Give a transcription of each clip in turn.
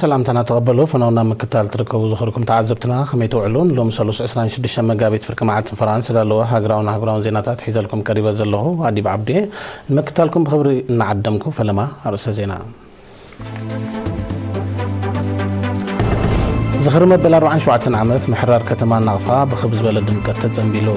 ሰላምታና ተቐበሉ። ፈነውና ምክታል ትርከቡ ዝኸርኩም ተዓዘብትና ከመይ ትውዕሉ? ሎም ሰሉስ ዕስራን ሽዱሽተ መጋቢት ፍርቂ መዓልትን ፈራን ስዳለዎ ሃገራውን ኣህጉራውን ዜናታት ሒዘልኩም ቀሪበ ዘለኹ ኣዲብ ዓብዴ። ንምክታልኩም ብኽብሪ እናዓደምኩ ፈለማ ኣርእስተ ዜና። ዝኽሪ መበል ኣርባዓን ሸውዓተን ዓመት ምሕራር ከተማ ናቕፋ ብኽብ ዝበለ ድምቀት ተጸንቢሉ።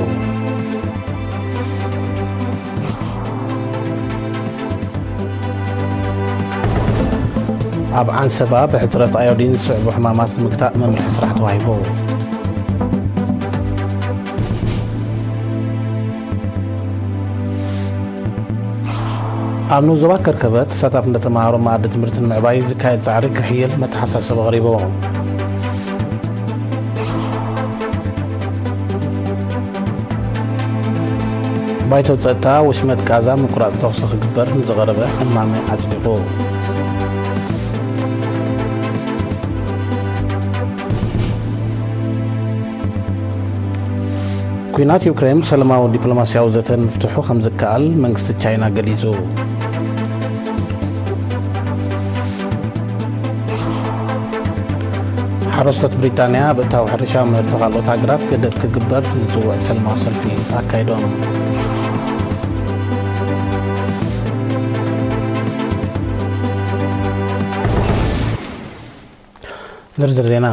ኣብ ዓንሰባ ብሕጽረት ኣዮዲን ዝስዕቡ ሕማማት ንምግታእ መምርሒ ስራሕ ተዋሂቡ። ኣብ ንኡስ ዞባ ከርከበት ተሳታፍነት ተመሃሮ መኣዲ ትምህርቲ ንምዕባይ ዝካየድ ጻዕሪ ክሕይል መተሓሳሰቢ ኣቕሪቡ። ባይቶ ጸጥታ ወሽመጥ ቃዛ ምቁራጽ ተኹሲ ክግበር ንዝቐረበ እማመ ኣጽዲቑ። ኲናት ዩክሬን ብሰላማዊ ዲፕሎማስያዊ ዘተ ንምፍትሑ ከም ዝከኣል መንግስቲ ቻይና ገሊጹ። ሓረስቶት ብሪጣንያ ኣብ እታዊ ሕርሻዊ ምህርቲ ካልኦት ሃገራት ገደብ ክግበር ዝጽውዕ ሰላማዊ ሰልፊ ኣካይዶም። ዝርዝር ዜና።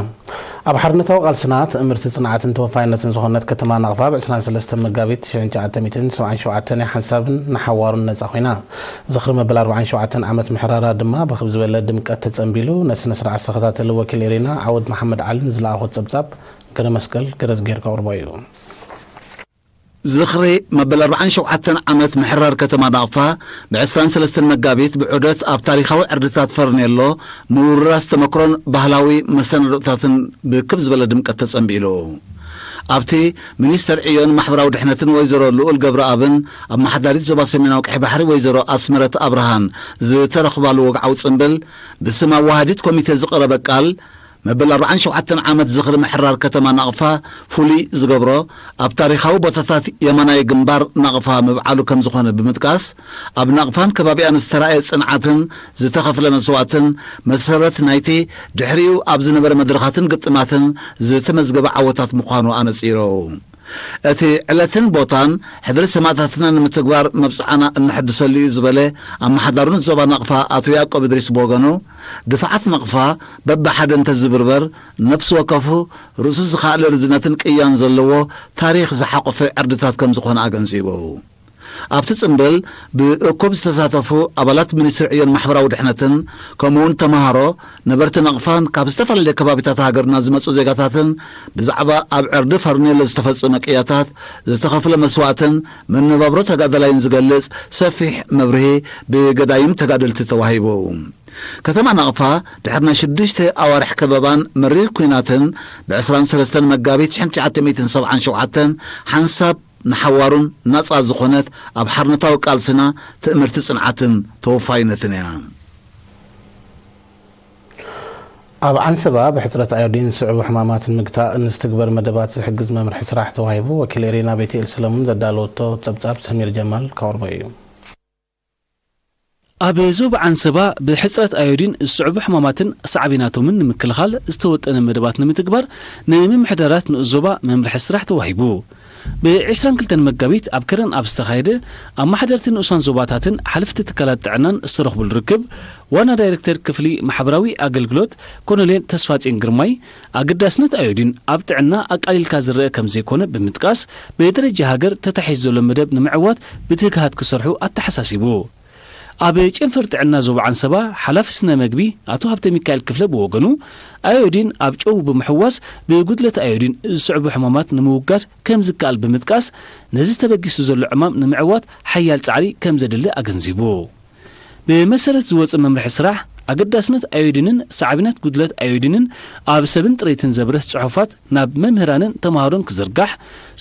ኣብ ሓርነታዊ ቃልስና ትእምርቲ ጽንዓትን ተወፋይነትን ዝኾነት ከተማ ናቕፋ ብ ዕስራን ሰለስተን መጋቢት ሸንሸዓተ ሚእትን ሰብዓን ሸውዓተን ሓንሳብን ንሓዋሩን ነጻ ኮይና። ዝኽሪ መበል ኣርባዓን ሸውዓተን ዓመት ምሕራራ ድማ ብኽብ ዝበለ ድምቀት ተጸንቢሉ። ነቲ ስነ ስርዓት ዝተኸታተለ ወኪል ኤሪና ዓወድ መሓመድ ዓሊ ንዝለኣኾ ጸብጻብ ገረ መስቀል ገረዝ ጌርካ ኣቕርቦ እዩ። ዝኽሪ መበል ኣርባዓን ሸውዓተን ዓመት ምሕራር ከተማ ናቕፋ ብ ዕስራን ሰለስተን መጋቢት ብዑደት ኣብ ታሪኻዊ ዕርድታት ፈርኔሎ ምውርራስ ተመክሮን ባህላዊ መሰናድኦታትን ብክብ ዝበለ ድምቀት ተጸንቢሉ። ኣብቲ ሚኒስተር ዕዮን ማሕበራዊ ድሕነትን ወይዘሮ ልኡል ገብረኣብን ኣመሓዳሪት ዞባ ሰሜናዊ ቀይሕ ባሕሪ ወይዘሮ ኣስመረት ኣብርሃን ዝተረኽባሉ ወግዓዊ ጽምብል ብስም ኣዋሃዲት ኮሚቴ ዝቐረበ ቃል መበል ኣርባዓን ሸውዓተን ዓመት ዝኽሪ ምሕራር ከተማ ናቕፋ ፍሉይ ዝገብሮ፣ ኣብ ታሪኻዊ ቦታታት የማናይ ግንባር ናቕፋ ምብዓሉ ከም ዝኾነ ብምጥቃስ፣ ኣብ ናቕፋን ከባቢኣን ዝተራእየ ጽንዓትን ዝተኸፍለ መስዋእትን መሰረት ናይቲ ድሕሪኡ ኣብ ዝነበረ መድረኻትን ግጥማትን ዝተመዝገበ ዓወታት ምዃኑ ኣነጺሩ። እቲ ዕለትን ቦታን ሕድሪ ሰማእታትና ንምትግባር መብጽዓና እነሐድሰሉ እዩ ዝበለ ኣመሓዳሪ ንኡስ ዞባ ናቕፋ ኣቶ ያዕቆብ እድሪስ ብወገኑ፣ ድፍዓት ናቕፋ በብሓደ እንተዝብርበር፣ ነፍሲ ወከፉ ርእሱ ዝኸኣለ ርዝነትን ቅያን ዘለዎ ታሪኽ ዝሓቖፈ ዕርድታት ከም ዝኾነ ኣገንዚቡ። ኣብቲ ጽምብል ብእኩብ ዝተሳተፉ ኣባላት ሚኒስትሪ ዕዮን ማሕበራዊ ድሕነትን፣ ከምኡውን ተመሃሮ፣ ነበርቲ ናቕፋን ካብ ዝተፈላለየ ከባቢታት ሃገርና ዝመጹ ዜጋታትን ብዛዕባ ኣብ ዕርዲ ፈርኔሎ ዝተፈጸመ ቅያታት፣ ዝተኸፍለ መስዋእትን መነባብሮ ተጋዳላይን ዝገልጽ ሰፊሕ መብርሂ ብገዳይም ተጋደልቲ ተዋሂቡ። ከተማ ናቕፋ ድሕሪ ናይ ሽዱሽተ ኣዋርሕ ከበባን መሪር ኲናትን ብ ዕስራን ሰለስተን መጋቢት ሽሕን ትሽዓተ ሚእትን ሰብዓን ሸውዓተን ሓንሳብ ንሓዋሩን ናጻ ዝኾነት ኣብ ሓርነታዊ ቃልስና ትእምርቲ ጽንዓትን ተወፋይነትን እያ። ኣብ ዓንሰባ ብሕጽረት ኣዮዲን ዝስዕቡ ሕማማት ንምግታእ ንዝትግበር መደባት ዝሕግዝ መምርሒ ስራሕ ተዋሂቡ። ወኪል ኤሪና ቤትኤል ሰለሙን ዘዳለወቶ ጸብጻብ ሰሚር ጀማል ከቕርቦ እዩ። ኣብ ዞባ ዓንሰባ ብሕጽረት ኣዮዲን ዝስዕቡ ሕማማትን ሳዕቤናቶምን ንምክልኻል ዝተወጠነ መደባት ንምትግባር ንምምሕዳራት ንኡስ ዞባ መምርሒ ስራሕ ተዋሂቡ። ብ ዕስራን ክልተን መጋቢት ኣብ ከረን ኣብ ዝተኻየደ ኣመሓደርቲ ንኡሳን ዞባታትን ሓለፍቲ ትካላት ጥዕናን ዝተረኽቡሉ ርክብ፣ ዋና ዳይሬክተር ክፍሊ ማሕበራዊ ኣገልግሎት ኮሎኔል ተስፋጼን ግርማይ፣ ኣገዳስነት ኣዮዲን ኣብ ጥዕና ኣቃሊልካ ዝረአ ከም ዘይኮነ ብምጥቃስ፣ ብደረጃ ሃገር ተታሒዙ ዘሎ መደብ ንምዕዋት ብትግሃት ክሰርሑ ኣተሓሳሲቡ። ኣብ ጨንፈር ጥዕና ዞባ ዓንሰባ ሓላፊ ስነ መግቢ ኣቶ ሃብተ ሚካኤል ክፍለ ብወገኑ፣ ኣዮዲን ኣብ ጨው ብምሕዋስ ብጉድለት ኣዮዲን ዝስዕቡ ሕማማት ንምውጋድ ከም ዝከኣል ብምጥቃስ፣ ነዚ ተበጊሱ ዘሎ ዕማም ንምዕዋት ሓያል ጻዕሪ ከም ዘድሊ ኣገንዚቡ። ብመሰረት ዝወጸ መምርሒ ስራሕ፣ ኣገዳስነት ኣዮዲንን ሳዕቤናት ጉድለት ኣዮዲንን ኣብ ሰብን ጥሪትን ዘብርህ ጽሑፋት ናብ መምህራንን ተመሃሮን ክዝርጋሕ፣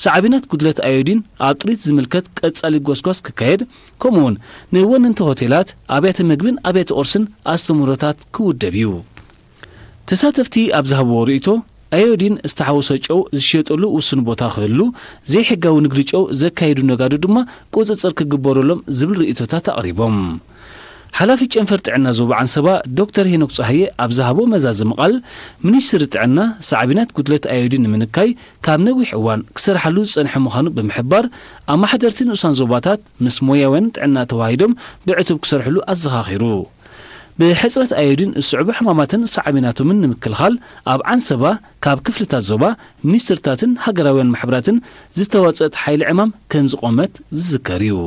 ሳዕቤናት ጉድለት ኣዮዲን ኣብ ጥሪት ዝምልከት ቀጻሊ ጎስጓስ ክካየድ፣ ከምኡውን ንወነንቲ ሆቴላት፣ ኣብያተ መግብን ኣብያተ ቁርስን ኣስተምህሮታት ክውደብ እዩ። ተሳተፍቲ ኣብ ዝሃብዎ ርእይቶ፣ ኣዮዲን ዝተሓወሶ ጨው ዝሽየጠሉ ውሱን ቦታ ክህሉ፣ ዘይሕጋዊ ንግዲ ጨው ዘካይዱ ነጋዶ ድማ ቁጽጽር ክግበረሎም ዝብል ርእይቶታት ኣቕሪቦም። ሓላፊ ጨንፈር ጥዕና ዞባ ዓንሰባ ዶክተር ሄኖክ ጸሃየ ኣብ ዝሃቦ መዛዘሚ ቃል፣ ሚኒስትሪ ጥዕና ሳዕቤናት ጉድለት ኣዮዲን ንምንካይ ካብ ነዊሕ እዋን ክሰርሓሉ ዝጸንሐ ምዃኑ ብምሕባር፣ ኣማሓደርቲ ንኡሳን ዞባታት ምስ ሞያውያን ጥዕና ተዋሂዶም ብዕቱብ ክሰርሕሉ ኣዘኻኺሩ። ብሕጽረት ኣዮዲን ዝስዕቡ ሕማማትን ሳዕቤናቶምን ንምክልኻል ኣብ ዓንሰባ ካብ ክፍልታት ዞባ፣ ሚኒስትርታትን ሃገራውያን ማሕበራትን ዝተዋጸአት ሓይሊ ዕማም ከም ዝቖመት ዝዝከር እዩ።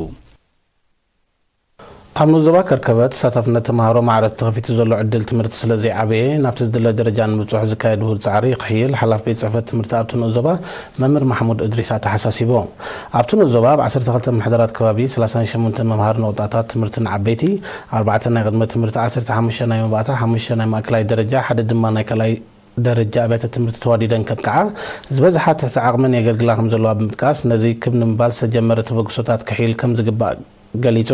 ኣብ ንኡስ ዞባ ከርከበት ተሳታፍነት ተምሃሮ ማዕረ እቲ ተኸፊቱ ዘሎ ዕድል ትምህርቲ ስለ ዘይዓበየ፣ ናብቲ ዝድለ ደረጃ ንምብጽሑ ዝካየድ ውሁድ ጻዕሪ ክሕይል ሓላፊ ቤት ጽሕፈት ትምህርቲ ኣብቲ ንኡስ ዞባ መምህር ማሕሙድ እድሪስ ኣተሓሳሲቡ። ኣብቲ ንኡስ ዞባ ኣብ ዓሰርተ ክልተ ምሕደራት ከባቢ ሰላሳን ሸሞንተን መምሃሪ ነቑጣታት ትምህርቲ ንዓበይቲ፣ ኣርባዕተ ናይ ቅድመ ትምህርቲ፣ ዓሰርተ ሓሙሽተ ናይ መባእታ፣ ሓሙሽተ ናይ ማእከላይ ደረጃ፣ ሓደ ድማ ናይ ካልኣይ ደረጃ ኣብያተ ትምህርቲ ተዋዲደን ከብቅዓ፣ ዝበዝሓ ትሕቲ ዓቕመን የገልግላ ከም ዘለዋ ብምጥቃስ፣ ነዚ ክብ ንምባል ዝተጀመረ ተበግሶታት ክሕይል ከም ዝግባእ ገሊጹ።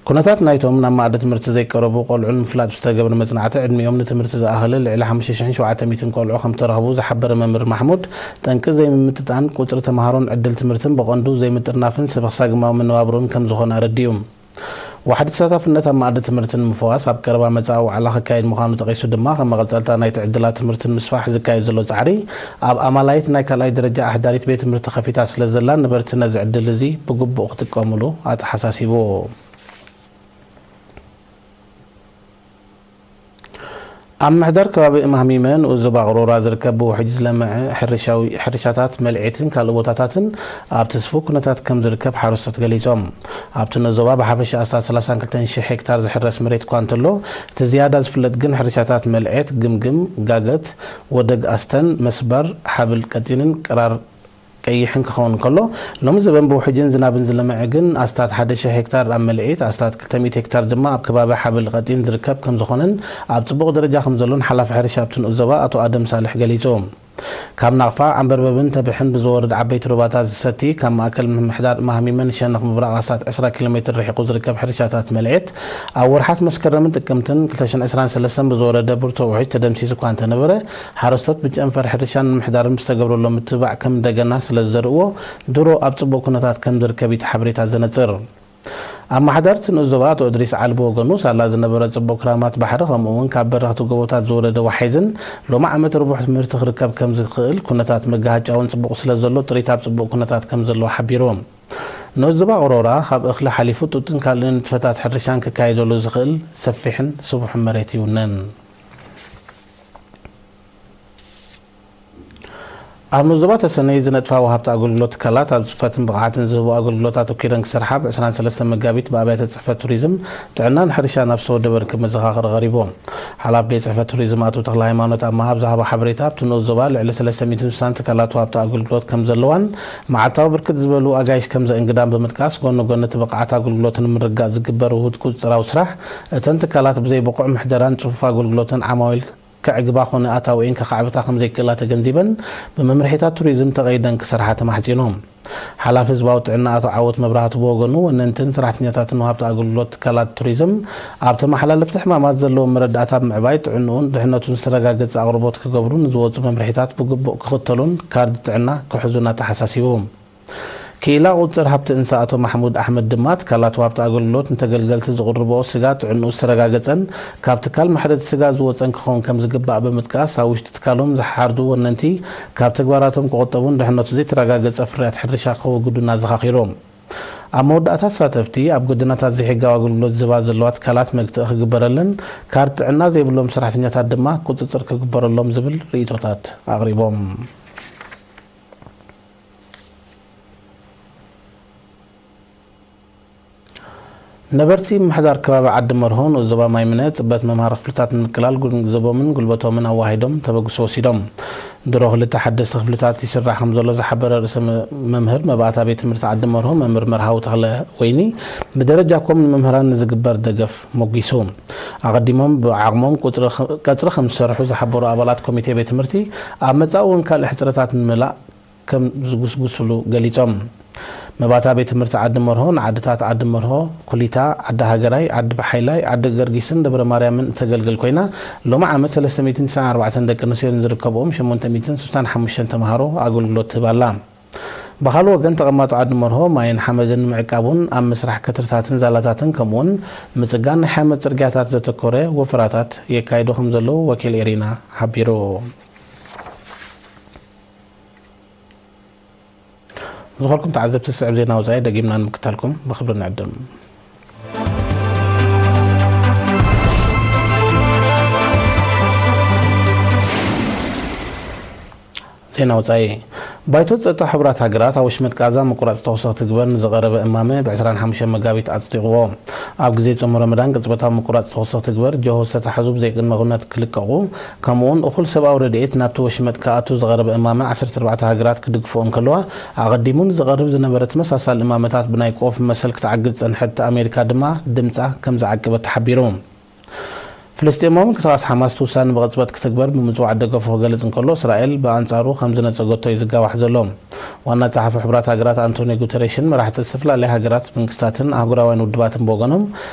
ኩነታት ናይቶም ናብ ማእዲ ትምህርቲ ዘይቀረቡ ቆልዑ ንምፍላጥ ብዝተገብረ መጽናዕቲ፣ ዕድሚኦም ንትምህርቲ ዝኣኸለ ልዕሊ ሓሙሽተ ሽሕን ሸውዓተ ሚእትን ቆልዑ ከም ተረኽቡ ዝሓበረ መምህር ማሕሙድ፣ ጠንቂ ዘይምምጥጣን ቁጽሪ ተምሃሮን ዕድል ትምህርትን ብቐንዱ ዘይምጥርናፍን ስብኽሳግማዊ መነባብሮን ከም ዝኾነ ኣረዲኡ። ዋሕዲ ተሳታፍነት ኣብ ማእዲ ትምህርቲ ንምፍዋስ ኣብ ቀረባ መጻኢ ዋዕላ ክካየድ ምዃኑ ጠቒሱ ድማ፣ ከም መቐጸልታ ናይቲ ዕድላት ትምህርቲ ንምስፋሕ ዝካየድ ዘሎ ጻዕሪ፣ ኣብ ኣማላይት ናይ ካልኣይ ደረጃ ኣሕዳሪት ቤት ትምህርቲ ከፊታ ስለ ዘላ፣ ነበርቲ ነዚ ዕድል እዚ ብግቡእ ክጥቀሙሉ ኣተሓሳሲቡ። ኣብ ምሕዳር ከባቢ እማህሚመ ንኡስ ዞባ ቅሮራ ዝርከብ ብውሕጅ ዝለምዐ ሕርሻዊ፣ ሕርሻታት መልዔትን ካልእ ቦታታትን ኣብ ትስፉው ኩነታት ከም ዝርከብ ሓረስቶት ገሊጾም። ኣብቲ ንኡስ ዞባ ብሓፈሻ ኣስታት ሰላሳን ክልተን ሽሕ ሄክታር ዝሕረስ መሬት እኳ እንተሎ፣ እቲ ዝያዳ ዝፍለጥ ግን ሕርሻታት መልዔት፣ ግምግም፣ ጋገት፣ ወደግ ኣስተን፣ መስባር፣ ሓብል ቀጢንን ቅራር ቀይሕን ክኸውን ከሎ፣ ሎሚ ዘበን ብውሕጅን ዝናብን ዝለምዐ ግን ኣስታት ሓደ ሽሕ ሄክታር ኣብ መልዒት፣ ኣስታት ክልተ ሚእቲ ሄክታር ድማ ኣብ ከባቢ ሓብል ቀጢን ዝርከብ ከም ዝኾነን ኣብ ጽቡቕ ደረጃ ከም ዘሎን ሓላፊ ሕርሻ ኣብቲ ንኡስ ዞባ ኣቶ ኣደም ሳልሕ ገሊጹ። ካብ ናቕፋ፣ ዓንበርበብን ተብሕን ብዝወርድ ዓበይቲ ሩባታት ዝሰቲ፣ ካብ ማእከል ምምሕዳር ማህሚመን ሸነኽ ምብራቕ ኣስታት ዕስራ ኪሎ ሜትር ርሒቑ ዝርከብ ሕርሻታት መልዒት፣ ኣብ ወርሓት መስከረምን ጥቅምትን ክልተ ሽሕን ዕስራን ሰለስተን ብዝወረደ ብርቱዕ ውሕጅ ተደምሲሱ እኳ እንተነበረ፣ ሓረስቶት ብጨንፈር ሕርሻን ምምሕዳርን ብዝተገብረሎም ምትብባዕ ከም እንደገና ስለ ዝዘርእዎ፣ ድሮ ኣብ ጽቡቕ ኩነታት ከም ዝርከብ እዩ እቲ ሓበሬታ ዘነጽር። ኣመሓዳሪ እቲ ንኡስ ዞባ ኣቶ እድሪስ ዓሊ ብወገኑ፣ ሳላ ዝነበረ ጽቡቕ ክራማት ባሕሪ፣ ከምኡ እውን ካብ በረኽቲ ጎቦታት ዝወረደ ዋሒዝን፣ ሎሚ ዓመት ርቡሕ ምህርቲ ክርከብ ከም ዝኽእል፣ ኩነታት መጋሃጫ እውን ጽቡቕ ስለ ዘሎ፣ ጥሪት ኣብ ጽቡቕ ኩነታት ከም ዘሎ ሓቢሩ። ንኡስ ዞባ ቅሮራ፣ ካብ እኽሊ ሓሊፉ ጡጥን ካልእን ንጥፈታት ሕርሻን ክካየደሉ ዝኽእል ሰፊሕን ስቡሕን መሬት ይውንን። ኣብ ንኡስ ዞባ ተሰነይ ዝነጥፋ ወሃብቲ ኣገልግሎት ትካላት ኣብ ጽፈትን ብቕዓትን ዝህቡ ኣገልግሎት ኣተኲረን ክሰርሓ ብ ዕስራን ሰለስተን መጋቢት ብኣብያተ ጽሕፈት ቱሪዝም ጥዕናን ሕርሻን ኣብ ዝተወደበ ርክብ መዘኻኸሪ ቀሪቡ። ሓላፊ ቤት ጽሕፈት ቱሪዝም ኣቶ ተኽለ ሃይማኖት ኣማሃ ኣብ ዝሃቦ ሓበሬታ ኣብቲ ንኡስ ዞባ ልዕሊ ሰለስተ ሚእትን ስሳን ትካላት ወሃብቲ ኣገልግሎት ከም ዘለዋን መዓልታዊ ብርክት ዝበሉ ኣጋይሽ ከም ዘእንግዳን ብምጥቃስ ጎኒ ጎኒ እቲ ብቕዓት ኣገልግሎት ንምርግጋጽ ዝግበር ውሁድ ቁጽጽራዊ ስራሕ እተን ትካላት ብዘይ ብቑዕ ምሕደራን ጽፉፍ ኣገልግሎትን ዓማዊል ከዕግባ ኮነ ኣታዊኤን ከኻዕብታ ከም ዘይክእላ ተገንዚበን፣ ብመምርሒታት ቱሪዝም ተቐይደን ክሰርሓ ተማሕጺኑ። ሓላፊ ህዝባዊ ጥዕና ኣቶ ዓወት መብራህቱ ብወገኑ፣ ወነንትን ሰራሕተኛታትን ወሃብቲ ኣገልግሎት ትካላት ቱሪዝም ኣብ ተመሓላለፍቲ ሕማማት ዘለዎም መረዳእታ ብምዕባይ፣ ጥዕንኡን ድሕነቱን ዝተረጋገጸ ኣቕርቦት ክገብሩ ንዝወጹ መምርሒታት ብግቡእ ክኽተሉን ካርድ ጥዕና ክሕዙን ኣተሓሳሲቡ። ክኢላ ቁጽር ሃብቲ እንስሳ ኣቶ ማሕሙድ ኣሕመድ ድማ፣ ትካላት ወሃብቲ ኣገልግሎት ንተገልገልቲ ዝቕርብኦ ስጋ ጥዕንኡ ዝተረጋገጸን ካብ ትካል መሕረዲ ስጋ ዝወጸን ክኸውን ከም ዝግባእ ብምጥቃስ፣ ኣብ ውሽጢ ትካሎም ዝሓርዱ ወነንቲ ካብ ተግባራቶም ክቑጠቡን ድሕነቱ ዘይተረጋገጸ ፍርያት ሕርሻ ከወግዱን ኣዘኻኺሩ። ኣብ መወዳእታ፣ ተሳተፍቲ ኣብ ጎደናታት ዘይሕጋዊ ኣገልግሎት ዝህባ ዘለዋ ትካላት መግትኢ ክግበረለን፣ ካርድ ጥዕና ዘይብሎም ሰራሕተኛታት ድማ ቁጽጽር ክግበረሎም ዝብል ርእይቶታት ኣቕሪቦም። ነበርቲ ምምሕዳር ከባቢ ዓዲ መርሆ ንኡስ ዞባ ማይምነ ጽበት መምሃሪ ክፍልታት ንምቅላል ጉን-፣ ገንዘቦምን ጉልበቶምን ኣዋሂዶም ተበግሶ ወሲዶም። ድሮ ክልተ ሓደስቲ ክፍልታት ይስራሕ ከም ዘሎ ዝሓበረ ርእሰ መ-፣ መምህር መባእታ ቤት ትምህርቲ ዓዲ መርሆ መምህር መርሃዊ ተኽለ ወይኒ፣ ብደረጃ ኮም ንመምህራን ንዝግበር ደገፍ ሞጊሱ። ኣቐዲሞም ብዓቕሞም ቁጽሪ ኽ-፣ ቀጽሪ ከም ዝሰርሑ ዝሓበሩ ኣባላት ኮሚቴ ቤት ትምህርቲ፣ ኣብ መጻኢ እውን ካልእ ሕጽረታት ንምላእ ከም ዝጉስጉስሉ ገሊጾም። መባእታ ቤት ትምህርቲ ዓዲ መርሆ ንዓድታት ዓዲ መርሆ፣ ኩሊታ፣ ዓዲ ሃገራይ፣ ዓዲ ባሓይላይ፣ ዓዲ ገርጊስን ደብረ ማርያምን እተገልግል ኮይና፣ ሎሚ ዓመት ሰለስተ ሚእትን ትስዓን ኣርባዕተን ደቂ ኣንስትዮ ንዝርከብኦም ሸሞንተ ሚእትን ስሳን ሓሙሽተን ተምሃሮ ኣገልግሎት ትህብ ኣላ። ብኻልእ ወገን፣ ተቐማጦ ዓዲ መርሆ ማይን ሓመድን ንምዕቃብ እውን ኣብ ምስራሕ ከትርታትን ዛላታትን፣ ከምኡውን ምጽጋን ናይ ሓመድ ጽርግያታት ዘተኮረ ወፈራታት የካይዱ ከም ዘለዉ ወኪል ኤሪና ሓቢሩ። ዝኸርኩም ተዓዘብቲ፣ ዝስዕብ ዜና ወጻኢ ደጊምና ንምክታልኩም ብኽብሪ ንዕድም። ዜና ወጻኢ። ባይቶ ጸጥታ ሕቡራት ሃገራት ኣብ ወሽመጥ ጋዛ ምቁራጽ ተኹሲ ክትግበር ንዝቐረበ እማመ ብ ዕስራን ሓሙሽተን መጋቢት ኣጽዲቕዎ። ኣብ ግዜ ጾም ረመዳን ቅጽበታዊ ምቁራጽ ተኹሲ ክትግበር፣ ጀሆ ዝተታሕዙ ብዘይቅድመ ኩነት ክልቀቑ፣ ከምኡውን እኹል ሰብኣዊ ረድኤት ናብቲ ወሽመጥ ክኣቱ ዝቐረበ እማመ ዓሰርተ ኣርባዕተ ሃገራት ክድግፍኦ እንከለዋ፣ ኣቐዲሙ ንዝቐርብ ዝነበረ ተመሳሳሊ እማመታት ብናይ ቆፍ መሰል ክትዓግት ዝጸንሐት ኣሜሪካ ድማ ድምጻ ከም ዝዓቀበት ተሓቢሩ። ፍልስጤማዊ ምንቅስቓስ ሓማስ እቲ ውሳነ ብቕጽበት ክትግበር ብምጽዋዕ ደገፉ ክገልጽ እንከሎ፣ እስራኤል ብኣንጻሩ ከም ዝነጸገቶ እዩ ዝጋዋሕ ዘሎ። ዋና ጸሓፊ ሕቡራት ሃገራት ኣንቶኒዮ ጉተሬሽን መራሕቲ ዝተፈላለያ ሃገራት፣ መንግስታትን ኣህጉራውያን ውድባትን ብወገኖም፣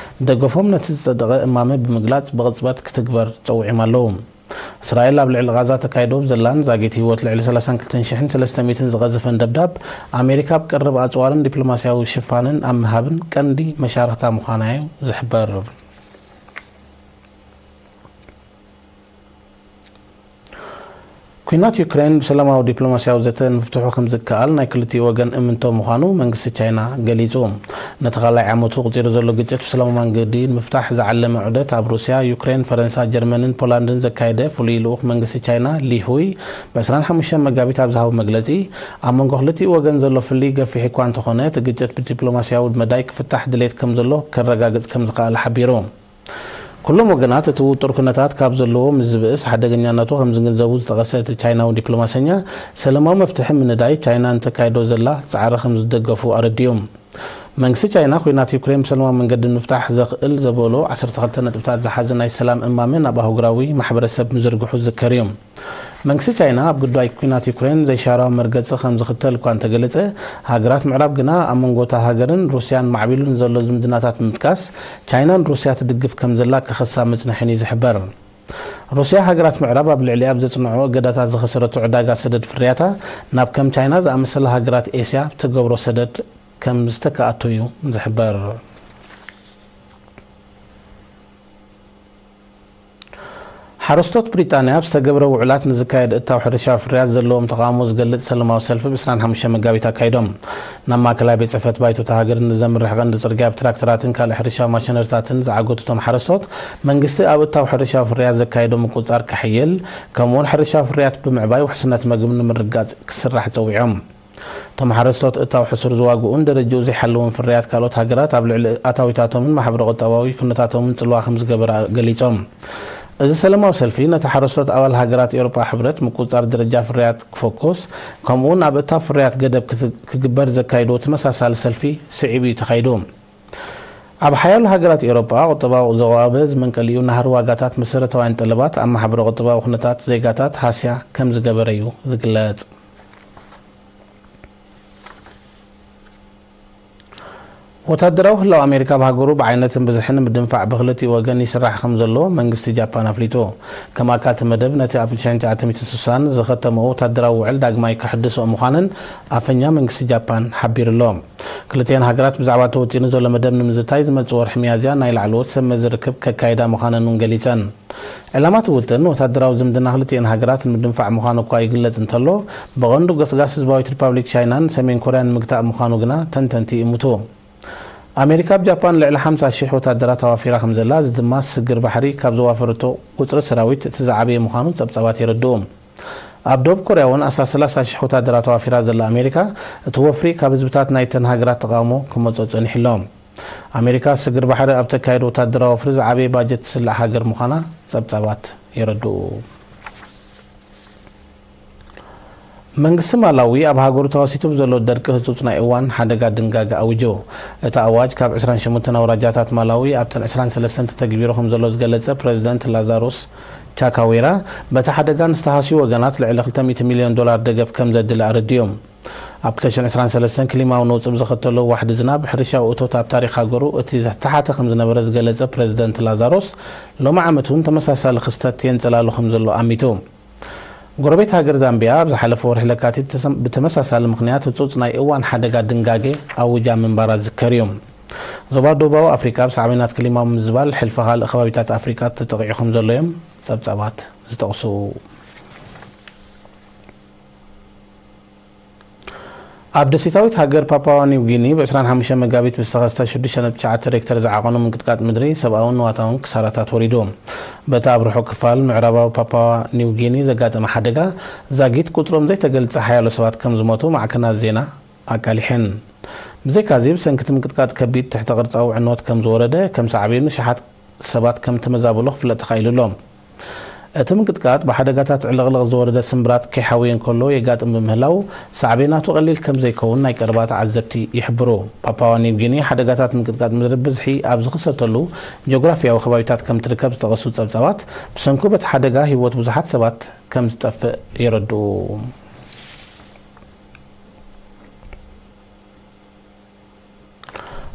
ደገፎም ነቲ ዝጸደቐ እማመ ብምግላጽ ብቕጽበት ክትግበር ጸዊዖም ኣለዉ። እስራኤል ኣብ ልዕሊ ቓዛ ተካይዶ ብዘላን ዛጊት ህይወት ልዕሊ ሰላሳን ክልተን ሽሕን ሰለስተ ሚእትን ዝቐዘፈን ደብዳብ፣ ኣሜሪካ ኣብ ቀረብ ኣጽዋርን ዲፕሎማስያዊ ሽፋንን ኣብ ምሃብን ቀንዲ መሻርኽታ ምዃና እዩ ዝሕበር። ኲናት ዩክሬን ብሰላማዊ ዲፕሎማስያዊ ዘተ ንምፍትሑ ከም ዝከኣል ናይ ክልቲኡ ወገን እምንቶ ምዃኑ መንግስቲ ቻይና ገሊጹ። ነቲ ካልኣይ ዓመቱ ቁጺሩ ዘሎ ግጭት ብሰላማዊ መንገዲ ንምፍታሕ ዝዓለመ ዑደት ኣብ ሩስያ፣ ዩክሬን፣ ፈረንሳ፣ ጀርመንን ፖላንድን ዘካየደ ፍሉይ ልኡኽ መንግስቲ ቻይና ሊ ሁይ ብ ዕስራን ሓሙሽተን መጋቢት ኣብ ዝሃቦ መግለጺ፣ ኣብ መንጎ ክልቲኡ ወገን ዘሎ ፍልልይ ገፊሕ እኳ እንተኾነ፣ እቲ ግጭት ብዲፕሎማስያዊ መዳይ ክፍታሕ ድሌት ከም ዘሎ ከረጋግጽ ከም ዝኸኣለ ሓቢሩ። ኩሎም ወገናት እቲ ውጡር ኩነታት ካብ ዘለዎ ምስ ዝብእስ ሓደገኛነቱ ከም ዝግንዘቡ ዝጠቐሰ እቲ ቻይናዊ ዲፕሎማሰኛ፣ ሰላማዊ መፍትሒ ምንዳይ ቻይና ንተካይዶ ዘላ ጻዕሪ ከም ዝደገፉ ኣረዲኡ። መንግስቲ ቻይና፣ ኲናት ዩክሬን ብሰላማዊ መንገዲ ንምፍታሕ ዘኽእል ዘበሎ ዓሰርተ ክልተ ነጥብታት ዝሓዘ ናይ ሰላም እማመ ናብ ኣህጉራዊ ማሕበረሰብ ምዝርግሑ ዝዝከር እዩ። መንግስቲ ቻይና ኣብ ጉዳይ ኲናት ዩክሬን ዘይሻራዊ መርገጺ ከም ዝኽተል እኳ እንተገለጸ፣ ሃገራት ምዕራብ ግና ኣብ መንጎ እታ ሃገርን ሩስያን ማዕቢሉ ንዘሎ ዝምድናታት ብምጥቃስ፣ ቻይናን ሩስያ ትድግፍ ከም ዘላ ክኸሳ ምጽንሐን እዩ ዝሕበር። ሩስያ፣ ሃገራት ምዕራብ ኣብ ልዕሊኣ ኣብ ዘጽንዖ እገዳታት ዝኸሰረቶ ዕዳጋ ሰደድ ፍርያታ ናብ ከም ቻይና ዝኣመሰላ ሃገራት ኤስያ ትገብሮ ሰደድ ከም ዝተካኣቶ እዩ ዝሕበር። ሓረስቶት ብሪጣንያ ኣብ ዝተገብረ ውዕላት ንዝካየድ እታው ሕርሻዊ ፍርያት ዘለዎም ተቓውሞ ዝገልጽ ሰላማዊ ሰልፊ ብ ዕስራን ሓሙሽተን መጋቢት ኣካይዶም። ናብ ማእከላይ ቤት ጽሕፈት ባይቶ እታ ሃገር ንዘምርሕ ቀንዲ ጽርግያ ብትራክተራትን ካልእ ሕርሻዊ ማሽነሪታትን ዝዓገቱ እቶም ሓረስቶት፣ መንግስቲ ኣብ እታው ሕርሻዊ ፍርያት ዘካየዶ ምቁጽጻር ከሕይል፣ ከምኡውን ሕርሻዊ ፍርያት ብምዕባይ ውሕስነት መግቢ ንምርግጋጽ ክስራሕ ጸዊዖም። እቶም ሓረስቶት እታው ሕሱር ዝዋግኡን ደረጃኡ ዘይሓለውን ፍርያት ካልኦት ሃገራት ኣብ ልዕሊ ኣታዊታቶምን ማሕበረ-ቁጠባዊ ኩነታቶምን ጽልዋ ከም ዝገበረ ገሊጾም። እዚ ሰላማዊ ሰልፊ ነቲ ሓረስቶት ኣባል ሃገራት ኤውሮጳ ሕብረት ምቁጽጻር ደረጃ ፍርያት ክፈኩስ፣ ከምኡውን ኣብ እታው ፍርያት ገደብ ክት-፣ ክግበር ዘካይዶ ተመሳሳሊ ሰልፊ ስዒቡ እዩ ተኻይዱ። ኣብ ሓያሎ ሃገራት ኤውሮጳ ቁጠባዊ ዘዋበ ዝመንቀሊኡ ናህሪ ዋጋታት መሰረታውያን ጠለባት ኣብ ማሕበረ-ቁጠባዊ ኩነታት ዜጋታት ሃስያ ከም ዝገበረ እዩ ዝግለጽ። ወታደራዊ ህላው ኣሜሪካ ኣብ ሃገሩ ብዓይነትን ብዝሕን ንምድንፋዕ ብክልቲኡ ወገን ይስራሕ ከም ዘሎ መንግስቲ ጃፓን ኣፍሊጡ። ከም ኣካል እቲ መደብ፣ ነቲ ኣብ ሽሕን ትሽዓተ ሚእትን ስሳን ዝኸተመኦ ወታደራዊ ውዕል ዳግማይ ከሐድስኦ ምዃነን ኣፈኛ መንግስቲ ጃፓን ሓቢሩ ኣሎ። ክልቲኤን ሃገራት ብዛዕባ ተወጢኑ ዘሎ መደብ ንምዝታይ ዝመጽእ ወርሒ ሚያዝያ ናይ ላዕለዎት ሰብ መዚ ርክብ ከካይዳ ምዃነን እውን ገሊጸን። ዕላማ እቲ ውጥን ወታደራዊ ዝምድና ክልቲኤን ሃገራት ንምድንፋዕ ምዃኑ እኳ ይግለጽ እንተሎ፣ ብቐንዱ ገስጋስ ህዝባዊት ሪፓብሊክ ቻይናን ሰሜን ኮርያን ንምግታእ ምዃኑ ግና ተንተንቲ ይእምቱ። ኣሜሪካ ኣብ ጃፓን ልዕሊ ሓምሳ ሽሕ ወታደራት ኣዋፊራ ከም ዘላ፣ እዚ ድማ ስግር ባሕሪ ካብ ዘዋፈረቶ ቁጽሪ ሰራዊት እቲ ዝዓበየ ምዃኑ ጸብጻባት የረድኡ። ኣብ ደቡብ ኮርያ እውን ኣስታት ሰላሳ ሽሕ ወታደራት ኣዋፊራ ዘላ ኣሜሪካ፣ እቲ ወፍሪ ካብ ህዝብታት ናይተን ሃገራት ተቓውሞ ክመጾ ጸኒሑ ኣሎ። ኣሜሪካ ስግር ባሕሪ ኣብ ተካየደ ወታደራዊ ወፍሪ ዝዓበየ ባጀት ትስላዕ ሃገር ምዃና ጸብጻባት የረድኡ። መንግስቲ ማላዊ ኣብ ሃገሩ ተኸሲቱ ብዘሎ ደርቂ ህጹጽ ናይ እዋን ሓደጋ ድንጋገ ኣዊጁ። እቲ ኣዋጅ ካብ ዕስራን ሸሞንተን ኣውራጃታት ማላዊ ኣብተን ዕስራን ሰለስተን ተተግቢሩ ከም ዘሎ ዝገለጸ ፕረዚደንት ላዛሩስ ቻካዌራ፣ በቲ ሓደጋ ንዝተሃስዩ ወገናት ልዕሊ ክልተ ሚእቲ ሚልዮን ዶላር ደገፍ ከም ዘድሊ ኣረዲኡ። ኣብ ክልተ ሽሕን ዕስራን ሰለስተን ክሊማዊ ነውጺ ብዘኸተሎ ዋሕዲ ዝናብ፣ ሕርሻዊ እቶት ኣብ ታሪኽ ሃገሩ እቲ ዝተሓተ ከም ዝነበረ ዝገለጸ ፕረዚደንት ላዛሩስ፣ ሎሚ ዓመት እውን ተመሳሳሊ ክስተት የንጸላሉ ከም ዘሎ ኣሚቱ። ጎረቤት ሃገር ዛምቢያ ኣብ ዝሓለፈ ወርሒ ለካቲት ብተመሳሳሊ ምኽንያት ህጹጽ ናይ እዋን ሓደጋ ድንጋጌ ኣዊጃ ምንባራ ዝዝከር እዩ። ዞባ ደቡባዊ ኣፍሪቃ ብሳዕቤናት ክሊማዊ ምዝባል ሕልፊ ካልእ ከባቢታት ኣፍሪቃ ተጠቒዑ ከም ዘሎ እዮም ጸብጻባት ዝጠቕሱ። ኣብ ደሴታዊት ሃገር ፓፓዋ ኒው ጊኒ ብ ዕስራን ሓሙሽተን መጋቢት ብዝተኸስተ ሽዱሽተ ነጥቢ ትሽዓተ ሬክተር ዝዓቐኑ ምንቅጥቃጥ ምድሪ ሰብኣውን ንዋታውን ክሳራታት ወሪዱ። በቲ ኣብ ርሑቕ ክፋል ምዕራባዊ ፓፓዋ ኒው ጊኒ ዘጋጠመ ሓደጋ ዛጊት ቁጽሮም ዘይተገልጸ ሓያሎ ሰባት ከም ዝሞቱ ማዕከናት ዜና ኣቃሊሐን። ብዘይካዚ ብሰንኪ እቲ ምንቅጥቃጥ ከቢድ ትሕተ ቅርጻዊ ዕንወት ከም ዝወረደ ከም ሳዕቤኑ ሸሓት ሰባት ከም ተመዛበሉ ክፍለጥ ተኻኢሉ ኣሎ። እቲ ምንቅጥቃጥ ብሓደጋታት ዕልቕልቕ ዝወረደ ስምብራት ከይሓወየ እንከሎ የጋጥም ብምህላው ሳዕቤናቱ ቀሊል ከም ዘይከውን ናይ ቀረባ ተዓዘብቲ ይሕብሩ። ፓፓዋ ኒው ጊኒ ሓደጋታት ምንቅጥቃጥ ምድሪ ብዝሒ ኣብ ዝኽሰተሉ ጂኦግራፊያዊ ከባቢታት ከም ትርከብ ዝጠቐሱ ጸብጻባት ብሰንኩ በቲ ሓደጋ ህይወት ብዙሓት ሰባት ከም ዝጠፍእ የረድኡ።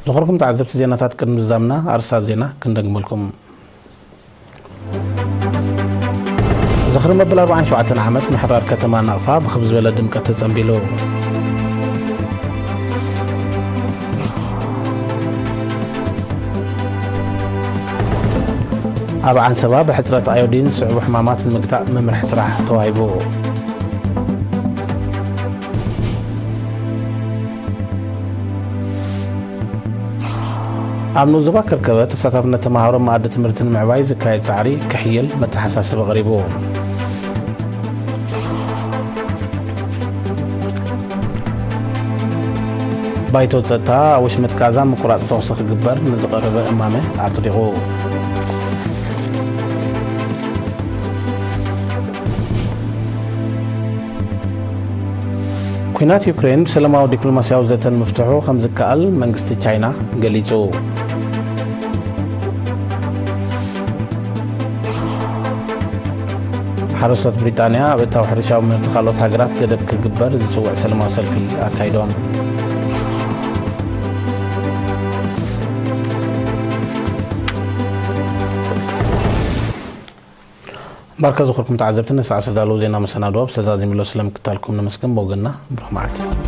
ዝኸበርኩም ተዓዘብቲ ዜናታት ቅድሚ ዝዛምና ኣርስታት ዜና ክንደግመልኩም። ዝኽሪ መበል ኣርባዓን ሸውዓተን ዓመት ምሕራር ከተማ ናቕፋ ብኽብ ዝበለ ድምቀት ተጸንቢሉ። ኣብ ዓንሰባ ብሕጽረት ኣዮዲን ዝስዕቡ ሕማማት ንምግታእ መምርሒ ስራሕ ተዋሂቡ። ኣብ ንኡስ ዞባ ከርከበ ተሳታፍነት ተምሃሮ መኣዲ ትምህርቲ ንምዕባይ ዝካየድ ጻዕሪ ክሕይል መተሓሳስቢ ቀሪቡ። ባይቶ ጸጥታ ኣብ ወሽመጥ ጋዛ ምቁራጽ ተኹሲ ክግበር ንዝቐረበ እማመ ኣጽዲቑ። ኲናት ዩክሬን ብሰላማዊ ዲፕሎማስያዊ ዘተን ምፍትሑ ከም ዝከኣል መንግስቲ ቻይና ገሊጹ። ሓረስቶት ብሪጣንያ ኣብ እታው ሕርሻዊ ምህርቲ ካልኦት ሃገራት ገደብ ክግበር ዝጽውዕ ሰላማዊ ሰልፊ ኣካይዶም። ባርከ ዝኽርኩም ተዓዘብቲ፣ ንሰዓት ዝተዳለዉ ዜና መሰናድኦ ብዝተዛዚምሎ ስለምክታልኩም ነመስግን። ብወገንና ብሩኽ መዓልቲ።